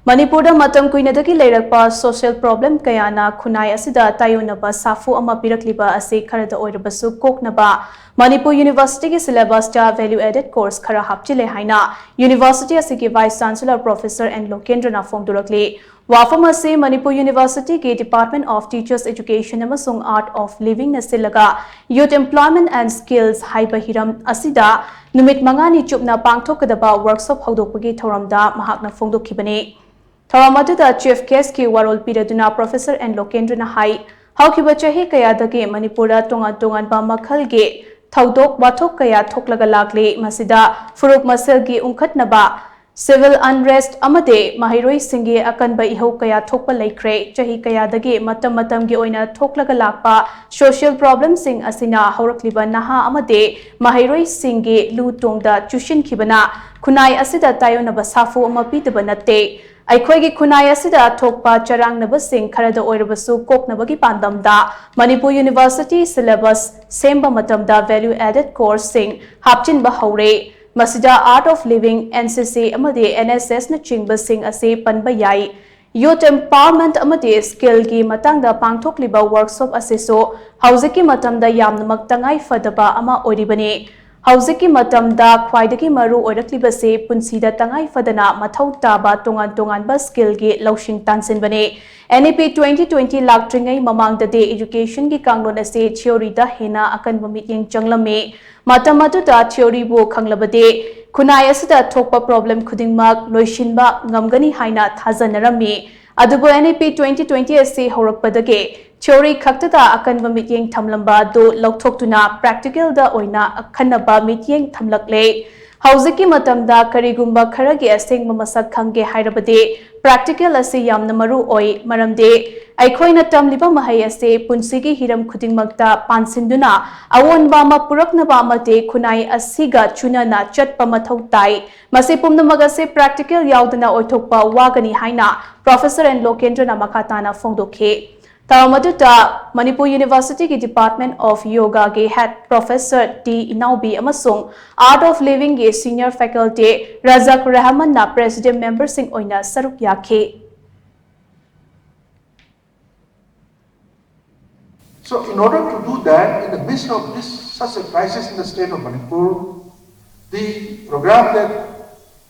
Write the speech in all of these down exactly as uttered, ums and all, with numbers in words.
ꯃꯅꯤꯄꯨꯔꯗ ꯃꯇꯝ ꯀꯨꯏꯅꯗꯒꯤ ꯂꯩꯔꯛꯄ social problem ꯀꯌꯥꯅ ꯈꯨꯟꯅꯥꯏ ꯑꯁꯤꯗ ꯇꯥꯏꯑꯣꯟꯅꯕ ꯁꯥꯐꯨ ꯑꯃ ꯄꯤꯔꯛꯂꯤꯕ ꯑꯁꯤ ꯈꯔꯗ ꯑꯣꯏꯔꯕꯁꯨ ꯀꯣꯛꯅꯕ ꯃꯅꯤꯄꯨꯔ Universityꯒꯤ syllabusꯇ value added course ꯈꯔ ꯍꯥꯞꯆꯤꯜꯂꯦ ꯍꯥꯏꯅ University ꯑꯁꯤꯒꯤ Vice Chancellor Professor N ꯂꯣꯀꯦꯟꯗ꯭ꯔꯅ ꯐꯣꯡꯗꯣꯔꯛꯂꯤ꯫ ꯋꯥꯐꯝ ꯑꯁꯤ Manipur Universityꯒꯤ Department of Teachers Education ꯑꯃꯁꯨꯡ Art of Livingꯅ ꯁꯤꯜꯂꯒ Youth Employment and Skills ꯍꯥꯏꯕ ꯍꯤꯔꯝ ꯑꯁꯤꯗ ꯅꯨꯃꯤꯠ ꯃꯉꯥꯅꯤ ꯆꯨꯞꯅ ꯄꯥꯡꯊꯣꯛꯀꯗꯕ workshop ꯍꯧꯗꯣꯛꯄꯒꯤ ꯊꯧꯔꯝꯗ ꯃꯍꯥꯛꯅ ꯐꯣꯡꯗꯣꯛꯈꯤꯕꯅꯤ꯫ ꯊꯧꯔꯝ ꯑꯗꯨꯗ Chief Guestꯀꯤ ꯋꯥꯔꯣꯜ ꯄꯤꯔꯗꯨꯅ Professor N ꯂꯣꯀꯦꯟꯗ꯭ꯔꯅ ꯍꯥꯏ, ꯍꯧꯈꯤꯕ ꯆꯍꯤ ꯀꯌꯥꯗꯒꯤ ꯃꯅꯤꯄꯨꯔꯗ ꯇꯣꯉꯥꯟ ꯇꯣꯉꯥꯟꯕ ꯃꯈꯜꯒꯤ ꯊꯧꯗꯣꯛ ꯋꯥꯊꯣꯛ ꯀꯌꯥ ꯊꯣꯛꯂꯒ ꯂꯥꯛꯂꯤ꯫ ꯃꯁꯤꯗ ꯐꯨꯔꯨꯞ ꯃꯁꯦꯜꯒꯤ ꯎꯪꯈꯠꯅꯕ, civil unrest ꯑꯃꯗꯤ ꯃꯍꯩꯔꯣꯏꯁꯤꯡꯒꯤ ꯑꯀꯟꯕ ꯏꯍꯧ ꯀꯌꯥ ꯊꯣꯛꯄ ꯂꯩꯈ꯭ꯔꯦ꯫ ꯆꯍꯤ ꯀꯌꯥꯗꯒꯤ ꯃꯇꯝ ꯃꯇꯝꯒꯤ ꯑꯣꯏꯅ ꯊꯣꯛꯂꯒ ꯂꯥꯛꯄ social problemꯁꯤꯡ ꯑꯁꯤꯅ ꯍꯧꯔꯛꯂꯤꯕ ꯅꯍꯥ ꯑꯃꯗꯤ ꯃꯍꯩꯔꯣꯏꯁꯤꯡꯒꯤ ꯂꯨ ꯇꯣꯡꯗ ꯆꯨꯁꯤꯟꯈꯤꯕꯅ ꯈꯨꯟꯅꯥꯏ ꯑꯁꯤꯗ ꯇꯥꯏꯑꯣꯟꯅꯕ ꯁꯥꯐꯨ ꯑꯃ ꯄꯤꯗꯕ ꯅꯠꯇꯦ꯫ ꯑꯩꯈꯣꯏꯒꯤ ꯈꯨꯟꯅꯥꯏ ꯑꯁꯤꯗ ꯊꯣꯛꯄ ꯆꯔꯥꯡꯅꯕꯁꯤꯡ ꯈꯔꯗ ꯑꯣꯏꯔꯕꯁꯨ ꯀꯣꯛꯅꯕꯒꯤ ꯄꯥꯟꯗꯝꯗ ꯃꯅꯤꯄꯨꯔ University syllabus ꯁꯦꯝꯕ ꯃꯇꯝꯗ value added courseꯁꯤꯡ ꯍꯥꯞꯆꯤꯟꯕ ꯍꯧꯔꯦ꯫ ꯃꯁꯤꯗ Art of Living, NCC ꯑꯃꯗꯤ NSSꯅꯆꯤꯡꯕꯁꯤꯡ ꯑꯁꯤ ꯄꯟꯕ ꯌꯥꯏ꯫ Youth Empowerment ꯑꯃꯗꯤ Skillꯒꯤ ꯃꯇꯥꯡꯗ ꯄꯥꯡꯊꯣꯛꯂꯤꯕ workshop ꯑꯁꯤꯁꯨ ꯍꯧꯖꯤꯛꯀꯤ ꯃꯇꯝꯗ ꯌꯥꯝꯅꯃꯛ ꯇꯉꯥꯏ ꯐꯗꯕ ꯑꯃ ꯑꯣꯏꯔꯤꯕꯅꯤ꯫ ꯍꯧꯖꯤꯛꯀꯤ ꯃꯇꯝꯗ ꯈ꯭ꯋꯥꯏꯗꯒꯤ ꯃꯔꯨ ꯑꯣꯏꯔꯛꯂꯤꯕꯁꯤ ꯄꯨꯟꯁꯤꯗ ꯇꯉꯥꯏ ꯐꯗꯅ ꯃꯊꯧ ꯇꯥꯕ ꯇꯣꯉꯥꯟ ꯇꯣꯉꯥꯟꯕ skillꯒꯤ ꯂꯧꯁꯤꯡ ꯇꯥꯟꯁꯤꯟꯕꯅꯤ꯫ NEP twenty twenty ꯂꯥꯛꯇ꯭ꯔꯤꯉꯩ ꯃꯃꯥꯡꯗꯗꯤ educationꯒꯤ ꯀꯥꯡꯂꯣꯟ ꯑꯁꯤ theoryꯗ ꯍꯦꯟꯅ ꯑꯀꯟꯕ ꯃꯤꯠꯌꯦꯡ ꯆꯪꯂꯝꯃꯤ꯫ ꯃꯇꯝ ꯑꯗꯨꯗ theoryꯕꯨ ꯈꯪꯂꯕꯗꯤ ꯈꯨꯟꯅꯥꯏ ꯑꯁꯤꯗ ꯊꯣꯛꯄ problem ꯈꯨꯗꯤꯡꯃꯛ ꯂꯣꯏꯁꯤꯟꯕ ꯉꯝꯒꯅꯤ ꯍꯥꯏꯅ ꯊꯥꯖꯅꯔꯝꯃꯤ꯫ ꯑꯗꯨꯕꯨ NEP twenty twenty ꯑꯁꯤ ꯍꯧꯔꯛꯄꯗꯒꯤ theory ꯈꯛꯇꯗ ꯑꯀꯟꯕ ꯃꯤꯠꯌꯦꯡ ꯊꯝꯂꯝꯕ ꯑꯗꯨ ꯂꯧꯊꯣꯛꯇꯨꯅ practicalꯗ ꯑꯣꯏꯅ ꯑꯈꯟꯅꯕ ꯃꯤꯠꯌꯦꯡ ꯊꯝꯂꯛꯂꯦ꯫ ꯍꯧꯖꯤꯛꯀꯤ ꯃꯇꯝꯗ ꯀꯔꯤꯒꯨꯝꯕ ꯈꯔꯒꯤ ꯑꯁꯦꯡꯕ ꯃꯁꯛ ꯈꯪꯒꯦ ꯍꯥꯏꯔꯕꯗꯤ practical ꯑꯁꯤ ꯌꯥꯝꯅ ꯃꯔꯨ ꯑꯣꯏ, ꯃꯔꯝꯗꯤ ꯑꯩꯈꯣꯏꯅ ꯇꯝꯂꯤꯕ ꯃꯍꯩ ꯑꯁꯤ ꯄꯨꯟꯁꯤꯒꯤ ꯍꯤꯔꯝ ꯈꯨꯗꯤꯡꯃꯛꯇ ꯄꯥꯟꯁꯤꯟꯗꯨꯅ ꯑꯑꯣꯟꯕ ꯑꯃ ꯄꯨꯔꯛꯅꯕ ꯑꯃꯗꯤ ꯈꯨꯟꯅꯥꯏ ꯑꯁꯤꯒ ꯆꯨꯅꯅ ꯆꯠꯄ ꯃꯊꯧ ꯇꯥꯏ꯫ ꯃꯁꯤ ꯄꯨꯝꯅꯃꯛ ꯑꯁꯤ practical ꯌꯥꯎꯗꯅ ꯑꯣꯏꯊꯣꯛꯄ ꯋꯥꯒꯅꯤ ꯍꯥꯏꯅ Professor N ꯂꯣꯀꯦꯟꯗ꯭ꯔꯅ ꯃꯈꯥ ꯇꯥꯅ ꯐꯣꯡꯗꯣꯛꯈꯤ꯫ ꯊꯧꯔꯝ ꯑꯗꯨꯗ ꯃꯅꯤꯄꯨꯔ ꯌꯨꯅꯤꯚꯔꯁꯤꯇꯤꯒꯤ Department of Yogaꯒꯤ Head Professor ꯇꯤ ꯏꯅꯥꯎꯕꯤ ꯑꯃꯁꯨꯡ Art of Livingꯒꯤ Senior Faculty ꯔꯖꯛ ꯔꯍꯃꯟꯅ President memberꯁꯤꯡ ꯑꯣꯏꯅ ꯁꯔꯨꯛ ꯌꯥꯈꯤ꯫ So, in order to do that, in the midst of this such a crisis in the state of Manipur, the program that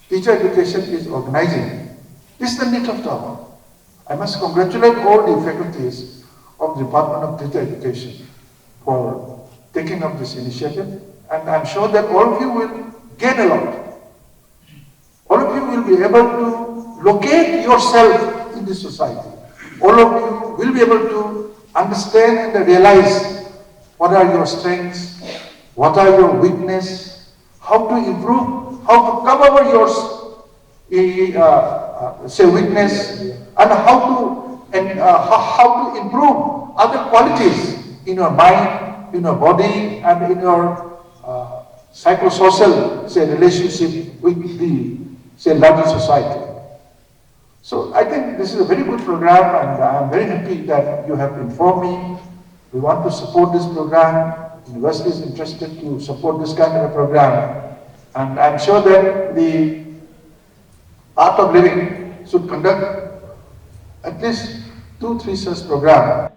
teacher education is organizing is the need of the hour. I must congratulate all the faculties of the Department of Teacher Education for taking up this initiative, and I'm sure that all of you will gain a lot. All of you will be able to locate yourself in this society. All of you will be able to understand and realize what are your strengths, what are your weakness, how to improve, how to cover your uh, uh, say weakness, and how to and uh, how, how to improve other qualities in your mind, in your body, and in your uh, psychosocial, say, relationship with the, say, larger society. So I think this is a very good program, and I'm very happy that you have informed me. We want to support this program. University is interested to support this kind of a program, and I'm sure that the Art of Living should conduct at least two, three such programs.